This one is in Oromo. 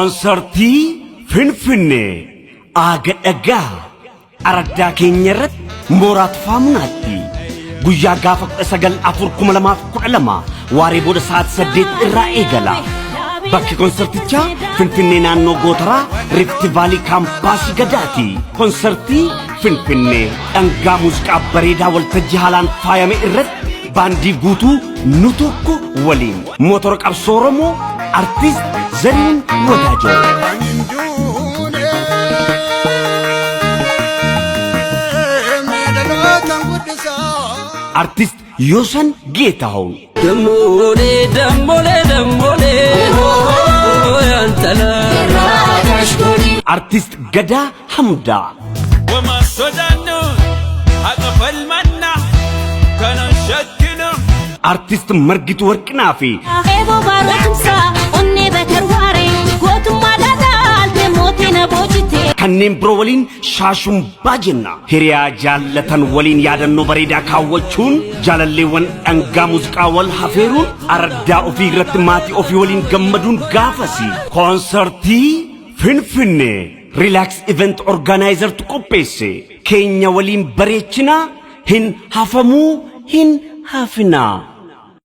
Koonsartii Finfinnee aaga dhagaa araddaa keenya irratti mooraa Tufaa Munaatti guyyaa gaafa 19/4/2012 waaree booda sa'aatii 8 irraa eegala. Bakki konsartichaa Finfinnee naannoo Gootaraa Rift Vaalii kaampaasii Gadaati. Konsartii Finfinnee dhangaa muuziqaa bareedaa waltajjii haalaan faayame irratti baandii guutuu nu tokko waliin mootora qabsoo Oromoo artiist Zarihuun Wadaajoo. Artist Yoosan Geetahuun. Dammolee dammolee dammolee yantala. Artist Gadaa Hamdaa. Wama sodaannu haqa falmanna kanan shakkinu. Artist Margituu Warqinaa fi Eeboo baaroo tumsaa onnee bakar waaree gootummaa dhadhaalte mootii na boojite. Kanneen biroo waliin shaashumbaa jenna. Hiriyaa jaallatan waliin yaadannoo bareedaa kaawwachuun jaalalleewwan dhangaa muuziqaa wal hafeeruun araddaa ofii irratti maatii ofii waliin gammaduun gaafasi. Koonsartii Finfinnee Relax Event Organizertu qopheesse. Keenya waliin bareechinaa hin hafamuu hin hafinaa.